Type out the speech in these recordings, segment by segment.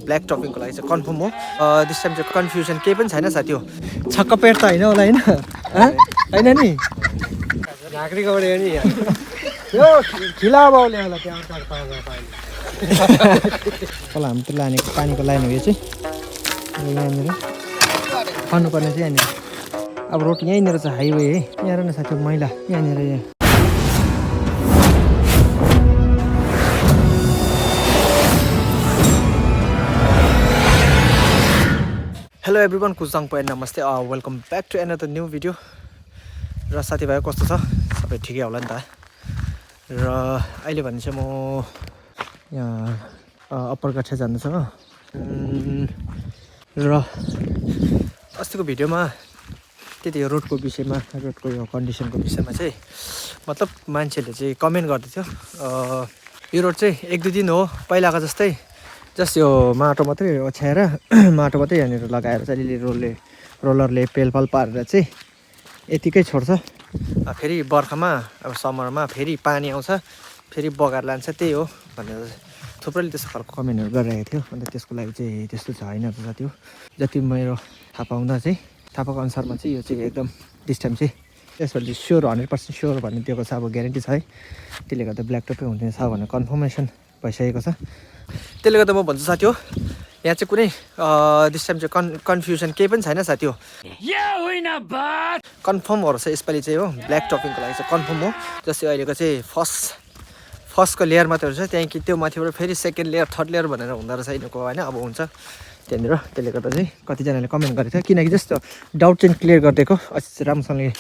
Black टपिङको लागि चाहिँ confirm हो। दिस टाइम चाहिँ कन्फ्युजन केही पनि छैन साथी हो। छक्क पेट त होइन होला होइन होइन नि झाँक्रीको नि यो खिला बाउले होला त्यहाँ होला हामी त लाने पानीको लाइन हो यो चाहिँ यहाँनिर खन्नुपर्ने चाहिँ यहाँनिर। अब रोड यहीँनिर चाहिँ हाइवे है यहाँ न साथी मैला यहाँनिर यहाँ। हेलो एभ्रिवान कुजाङ पोइन्ट नमस्ते welcome back to another new video. र साथीभाइ कस्तो छ सबै ठिकै होला नि त। र अहिले भने चाहिँ म यहाँ अप्पर कक्षा जाँदैछु हो। र अस्तिको भिडियोमा त्यति रोडको विषयमा रोडको यो कन्डिसनको विषयमा चाहिँ मतलब मान्छेले चाहिँ कमेन्ट गर्दै थियो यो रोड चाहिँ एक दुई दिन हो पहिलाको जस्तै जस्ट यो माटो मात्रै ओछ्याएर माटो मात्रै यहाँनिर लगाएर चाहिँ अलिअलि रोलरले पेलपाल पारेर चाहिँ यतिकै छोड्छ। फेरि बर्खामा अब समरमा फेरि पानी आउँछ फेरि बगाएर लान्छ त्यही हो भनेर थुप्रैले त्यस्तो खालको कमेन्टहरू गरिरहेको थियो। अन्त त्यसको लागि चाहिँ त्यस्तो छ होइन साथी हो। जति मेरो थाहा पाउँदा चाहिँ थाहा पाएको अनुसारमा चाहिँ यो चाहिँ एकदम दिस टाइम चाहिँ त्यसपछि स्योर 100% स्योर भन्ने दिएको छ। अब ग्यारेन्टी छ है त्यसले गर्दा ब्ल्याक टपै हुने छ भनेर कन्फर्मेसन भइसकेको छ। त्यसले गर्दा म भन्छु साथी हो यहाँ चाहिँ कुनै दिस टाइम चाहिँ कन्फ्युजन केही पनि छैन साथी हो। कन्फर्महरू छ यसपालि चाहिँ हो ब्ल्याक टपिङको लागि चाहिँ कन्फर्म हो। जस्तै अहिलेको चाहिँ फर्स्टको लेयर मात्रै हुन्छ त्यहाँदेखि त्यो माथिबाट फेरि सेकेन्ड लेयर थर्ड लेयर भनेर हुँदो रहेछ यिनीहरूको होइन। अब हुन्छ त्यहाँनिर त्यसले गर्दा चाहिँ कतिजनाले कमेन्ट गरेको थियो किनकि जस्तो डाउट चाहिँ क्लियर गरिदिएको अस्ति राम्रोसँगले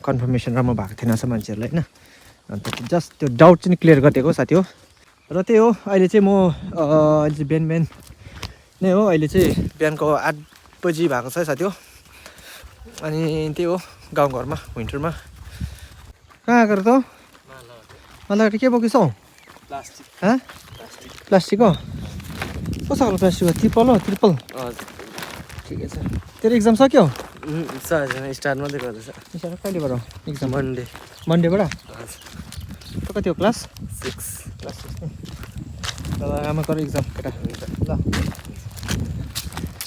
कन्फर्मेसन राम्रो भएको थिएन छ मान्छेहरूलाई होइन। अन्त जस्ट त्यो डाउट चाहिँ क्लियर गरिदिएको साथी हो। र त्यही हो अहिले चाहिँ म अहिले चाहिँ बिहान नै हो अहिले चाहिँ बिहानको 8 बजी भएको छ साथी हो। अनि त्यही हो गाउँघरमा विन्टरमा कहाँ गएर त मलाई के बोकेछौ प्लास्टिक हो कस्तो खालको प्लास्टिक हो ट्रिपल हो ट्रिपल ठिकै छ। तेरो एक्जाम सक्यो स्टार्ट मात्रै गर्दैछ। कहिलेबाट एक्जाम मन्डेबाट त कति हो क्लास 6 क्लास 6 ल आमा गर एक्जाम केटा ल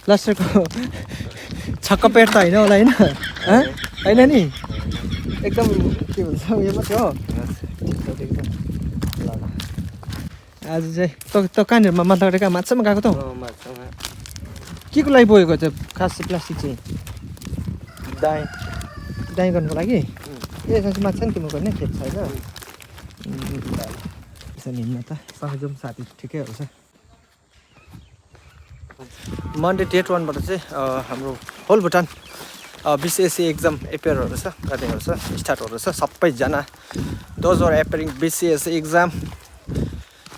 लास्टको छक्क पेट त होइन होला होइन होइन नि एकदम के भन्छ उयो मात्रै हो। ल ल आज चाहिँ त कहाँनिर माथाबाट कहाँ माछामा गएको त के को लागि बोकेको चाहिँ खास चाहिँ प्लास्टिक चाहिँ दाइँ गर्नुको लागि ए साँच्चै माछा नि तिम्रो गर्ने खेत छैन हिँड्न त सँगै जाउँ साथी ठिकैहरू छ। मन्डे डेट 1बाट चाहिँ हाम्रो होल भुटान बिसिएससी एक्जाम एपियरहरू छ गर्नेहरू छ स्टार्टहरू छ सबैजना दोज आर एपियरिङ बिसिएससी एक्जाम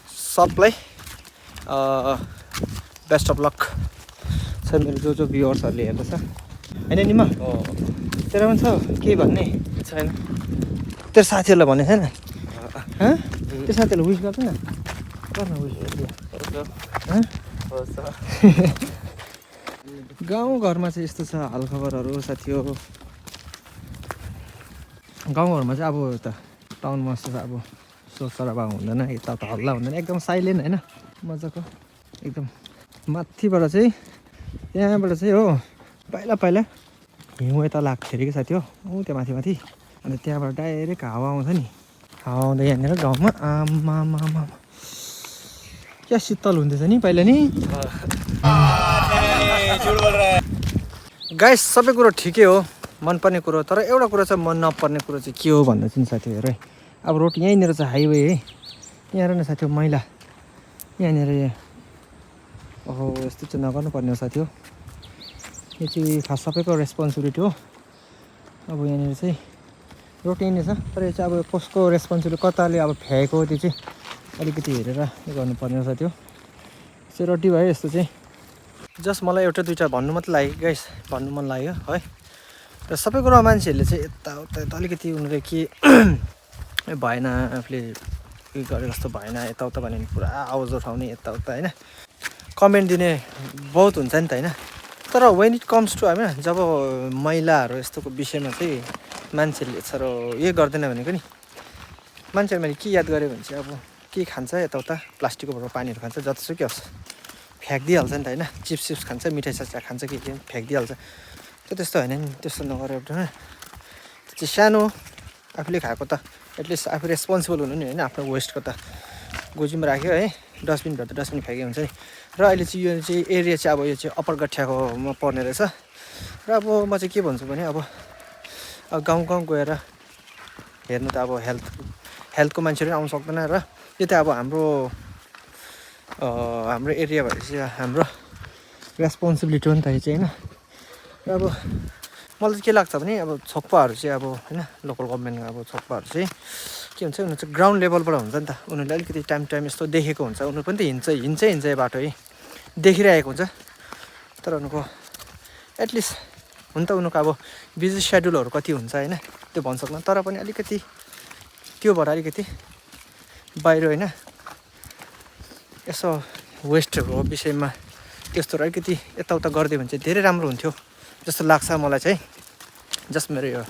सबलाई बेस्ट अफ लक छ। मेरो जो भ्युवर्सहरूले हेर्दैछ होइन निमा तेरो पनि छ के भन्ने छैन तेरो साथीहरूलाई भन्ने छैन त्यो साथीहरूलाई विस गर्दैन गर्न विस गाउँघरमा चाहिँ यस्तो छ हालखबरहरू साथी हो। गाउँघरमा चाहिँ अब त टाउनमा जस्तो अब सोचसराबा हुँदैन यताउता हल्ला हुँदैन एकदम साइलेन्ट होइन मजाको एकदम। माथिबाट चाहिँ त्यहाँबाट चाहिँ हो पहिला हिउँ यता लाग्थ्यो अरे कि साथी हो ऊ त्यो माथि अन्त त्यहाँबाट डाइरेक्ट हावा आउँछ नि हावा आउँदा यहाँनिर गाउँमा आमा क्या शीतल हुँदैछ नि पहिला नि गाइस सबै कुरो ठिकै हो मनपर्ने कुरो तर एउटा कुरो चाहिँ मन नपर्ने कुरो चाहिँ के हो भन्दा चाहिँ साथीहरू है अब रोड यहीँनिर चाहिँ हाइवे है यहाँ न साथी हो मैला यहाँनिर यहाँ ओहो यस्तो चाहिँ नगर्नुपर्ने हो साथी हो। यो चाहिँ खास सबैको रेस्पोन्सिबिलिटी हो। अब यहाँनिर चाहिँ रोड यहीँनिर छ तर यो चाहिँ अब कसको रेस्पोन्सिबिलिटी कताले अब फ्याएको त्यो चाहिँ अलिकति हेरेर गर्नुपर्ने हो साथी हो। चाहिँ रड्डी भयो यस्तो चाहिँ जस्ट मलाई एउटा दुइटा भन्नु मात्रै लाग्यो गाइस भन्नु मन लाग्यो है। र सबै कुरो मान्छेहरूले चाहिँ यताउता अलिकति उनीहरूले के भएन आफूले उयो गरे जस्तो भएन यताउता भन्यो भने पुरा आवाज उठाउने यताउता होइन कमेन्ट दिने बहुत हुन्छ नि त होइन। तर वेन इट कम्स टु होइन जब मैलाहरू यस्तोको विषयमा चाहिँ मान्छेले साह्रो यो गर्दैन भनेको नि मान्छेले मैले के याद गरेँ भने चाहिँ अब के खान्छ यताउता प्लास्टिकको पानीहरू खान्छ जतिसुकै होस् फ्याँकिदिइहाल्छ नि त होइन चिप्स खान्छ मिठाई सासा खान्छ के फ्याँकिदिइहाल्छ त्यो त्यस्तो होइन नि त्यस्तो नगरेर होइन त्यो चाहिँ सानो आफूले खाएको त एटलिस्ट आफू रेस्पोन्सिबल हुनु नि होइन आफ्नो वेस्टको त गोजीमा राख्यो है डस्टबिन भएर त डस्टबिन फ्याँक्यो हुन्छ नि र अहिले चाहिँ यो चाहिँ एरिया चाहिँ अब यो चाहिँ अप्पर गठियाकोमा पर्ने रहेछ र अब म चाहिँ के भन्छु भने अब गाउँ गएर हेर्नु त अब हेल्थको मान्छेहरू आउनु सक्दैन र यो त अब हाम्रो एरिया भएपछि हाम्रो रेस्पोन्सिबिलिटी हो नि त यो चाहिँ होइन र अब मलाई चाहिँ के लाग्छ भने अब छोप्पाहरू चाहिँ अब होइन लोकल गभर्मेन्टको अब छोप्पाहरू चाहिँ के हुन्छ उनीहरू चाहिँ ग्राउन्ड लेभलबाट हुन्छ नि त उनीहरूले अलिकति टाइम यस्तो देखेको हुन्छ उनीहरू पनि त हिँड्छ बाटो है देखिरहेको हुन्छ तर उनीहरूको एटलिस्ट हुन त उनीहरूको अब बिजी सेड्युलहरू कति हुन्छ होइन त्यो भन्न सक्दैन तर पनि अलिकति त्योबाट अलिकति बाहिर होइन यसो वेस्टहरूको विषयमा त्यस्तोहरू अलिकति यताउता गरिदियो भने चाहिँ धेरै राम्रो हुन्थ्यो जस्तो लाग्छ मलाई चाहिँ जस्ट मेरो यो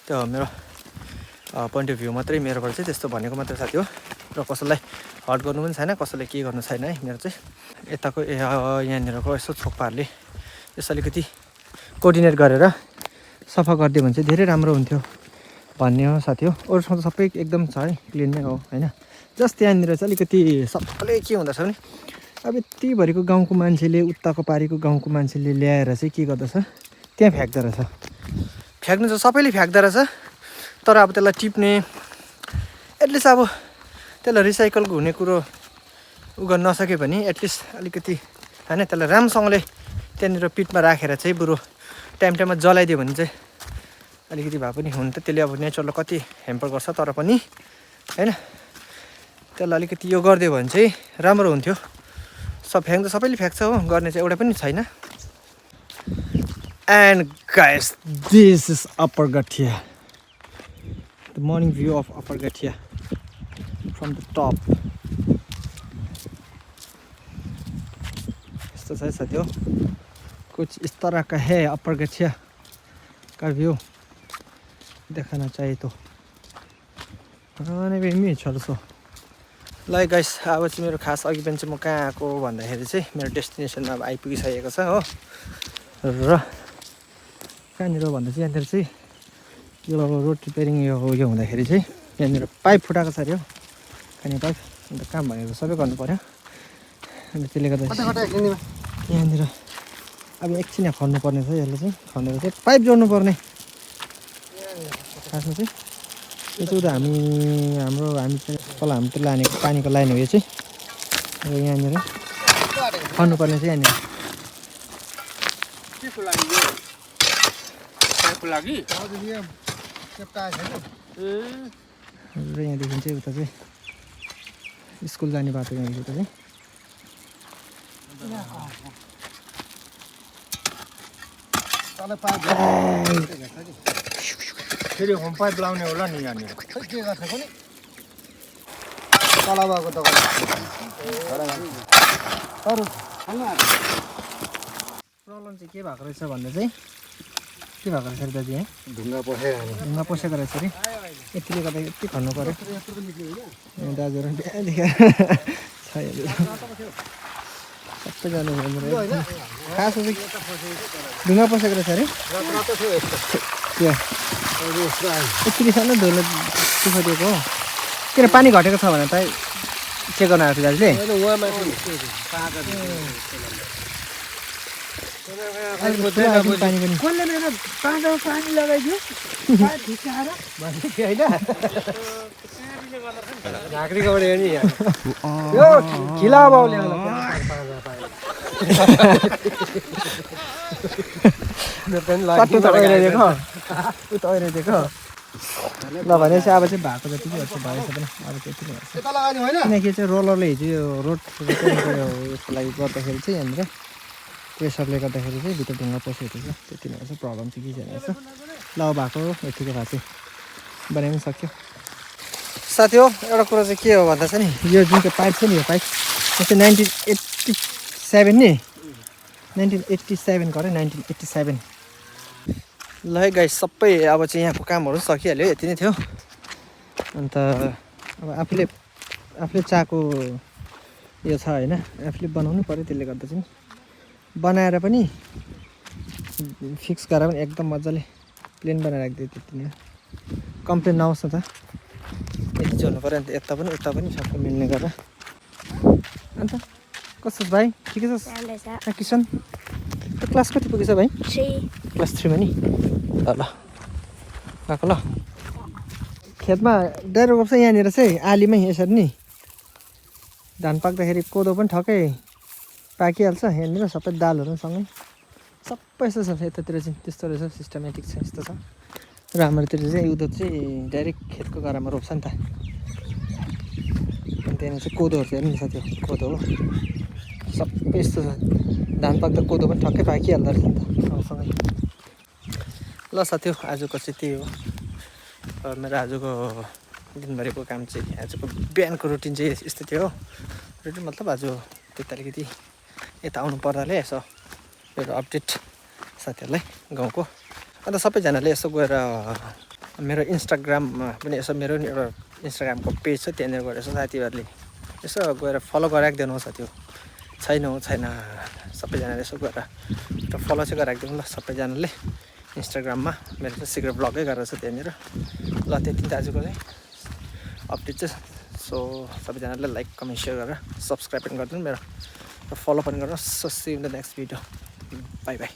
त्यो मेरो पोइन्ट अफ भ्यू मात्रै मेरोबाट चाहिँ त्यस्तो भनेको मात्रै साथी हो र कसैलाई हर्ट गर्नु पनि छैन कसैलाई के गर्नु छैन है मेरो चाहिँ यताको यहाँनिरको यसो छोप्पाहरूले यसो अलिकति कोअर्डिनेट गरेर सफा गरिदियो भने चाहिँ धेरै राम्रो हुन्थ्यो भन्ने हो साथी हो अरू ठाउँ त सबै एकदम छ है क्लिन नै हो होइन जस्ट त्यहाँनिर चाहिँ अलिकति सबैले के हुँदछ भने अब यतिभरिको गाउँको मान्छेले उताको पारिको गाउँको मान्छेले ल्याएर चाहिँ के गर्दछ त्यहाँ फ्याँक्दो रहेछ फ्याँक्नु चाहिँ सबैले फ्याँक्दो रहेछ तर अब त्यसलाई टिप्ने एटलिस्ट अब त्यसलाई रिसाइकल हुने कुरो उ गर्न नसके भने एटलिस्ट अलिकति होइन त्यसलाई राम्रोसँगले त्यहाँनिर पिटमा राखेर चाहिँ बरु टाइममा जलाइदियो भने चाहिँ अलिकति भए पनि हुन त त्यसले अब नेचरलाई कति हेम्पर गर्छ तर पनि होइन त्यसलाई अलिकति यो गरिदियो भने चाहिँ राम्रो हुन्थ्यो फ्याँक्दा सबैले फ्याँक्छ हो गर्ने चाहिँ एउटा पनि छैन and guys this is upper Gathiya the morning view of upper Gathiya from the top यस्तो छ साथी हो कुछ इस तरह का है अप्पर गठिया का व्यू देखाना चाहिए तो मी छोड्छु ल गाइस अब चाहिँ मेरो खास अघि पनि चाहिँ म कहाँ आएको भन्दाखेरि चाहिँ मेरो डेस्टिनेसनमा अब आइपुगिसकेको छ हो र कहाँनिर भन्दा चाहिँ यहाँनिर चाहिँ यो रोड रिपेयरिङ यो हुँदाखेरि चाहिँ यहाँनिर पाइप फुटाएको छ अरे हो खाने पाइप अन्त काम भनेको सबै गर्नु पऱ्यो अन्त त्यसले गर्दा यहाँनिर अब एकछिन यहाँ खन्नु पर्ने छ यसले चाहिँ खनेर चाहिँ पाइप जोड्नु पर्ने खासमा चाहिँ यो चाहिँ उता हामी चाहिँ तल हामी त्यो लाने पानीको लाइन हो यो चाहिँ र यहाँनिर खन्नुपर्ने चाहिँ यहाँनिर र यहाँदेखि चाहिँ उता चाहिँ स्कुल जाने बाटो यहाँदेखि उता चाहिँ फेरि होम पाइप लाउने होला नि यहाँनिर के गर्छ पनि तल भएको दोकान प्रब्लम चाहिँ के भएको रहेछ भन्दा चाहिँ के भएको रहेछ अरे दाजु यहाँ ढुङ्गा पसेको रहेछ अरे यतिले गर्दा यति खन्नु पऱ्यो दाजुहरू बिहादेखि सबैजना खास चाहिँ ढुङ्गा पसेको रहेछ अरे त्यो यति सानो धुलो दुखाइदिएको हो किन पानी घटेको छ भने त चेक गर्न आएको थियो दाजुले पानी लगाइदियो झाँक्रीकोबाट हेर्ने यो खिला बाउले दिएको ल भनेपछि अब चाहिँ भएको जति चाहिँ भएछ पनि अब त्यति नै भएछ किनकि चाहिँ रोलरले हिजो यो रोड यसको लागि गर्दाखेरि चाहिँ यहाँनिर प्रेसरले गर्दाखेरि चाहिँ भित्र ढुङ्गा पसेको थियो त्यति नै रहेछ प्रब्लम चाहिँ के छैन रहेछ ल भएको यतिको भए चाहिँ बनाइ पनि सक्यो साथी हो एउटा कुरा चाहिँ के हो भन्दा चाहिँ नि यो जुन चाहिँ पाइप छ नि यो पाइप यो चाहिँ 1987 नि 1987 गरे 1987 ल है गाइस सबै अब चाहिँ यहाँको कामहरू सकिहाल्यो यति नै थियो अन्त अब आफूले चाहेको यो छ होइन आफूले बनाउनु पऱ्यो त्यसले गर्दा चाहिँ बनाएर पनि फिक्स गरेर पनि एकदम मजाले प्लेन बनाएर राखिदियो त्यति नै कम्प्लेन नआओस् न त यति चाहिँ हुनु पऱ्यो अन्त यता पनि उता पनि सबै मिल्ने गरेर अन्त कस्तो छ भाइ ठिकै छ किसन त्यो क्लास कति पुगेछ भाइ क्लास 3मा नि ल ल गएको ल खेतमा डाइरो रोप्छ यहाँनिर चाहिँ आलीमै यसरी नि धान पाक्दाखेरि कोदो पनि ठक्कै पाकिहाल्छ यहाँनिर सबै दालहरू सँगै सबै यस्तो छ यतातिर चाहिँ त्यस्तो रहेछ सिस्टमेटिक छ यस्तो छ र हाम्रोतिर चाहिँ उधर चाहिँ डाइरेक्ट खेतको गरामा रोप्छ नि त अनि त्यहाँनिर चाहिँ कोदोहरू चाहिँ हेर्नु नि साथी कोदो हो सबै यस्तो छ धान पाक्दा कोदो पनि ठक्कै पाकिहाल्दो रहेछ नि त सँगै ल साथी आजको चाहिँ त्यही हो मेरो आजको दिनभरिको काम चाहिँ आजको बिहानको रुटिन चाहिँ यस्तो थियो रुटिन मतलब आज त्यता अलिकति यता आउनु पर्दाले यसो मेरो अपडेट साथीहरूलाई गाउँको अन्त सबैजनाले यसो गएर मेरो इन्स्टाग्राममा पनि यसो मेरो नि एउटा इन्स्टाग्रामको पेज छ त्यहाँनिर गएर यसो साथीहरूले यसो गएर फलो गराइदिनु होस् साथी छैन सबैजनाले यसो गएर फलो चाहिँ गराइदिनु ल सबैजनाले इन्स्टाग्राममा मेरो चाहिँ सिक्रेट ब्लगै गरेर छ त्यहाँनिर ल त्यति त आजको चाहिँ अपडेट चाहिँ सो सबैजनाले लाइक कमेन्ट सेयर गरेर सब्सक्राइब पनि गरिदिनु मेरो र फलो पनि गर्नु so see in the next video bye by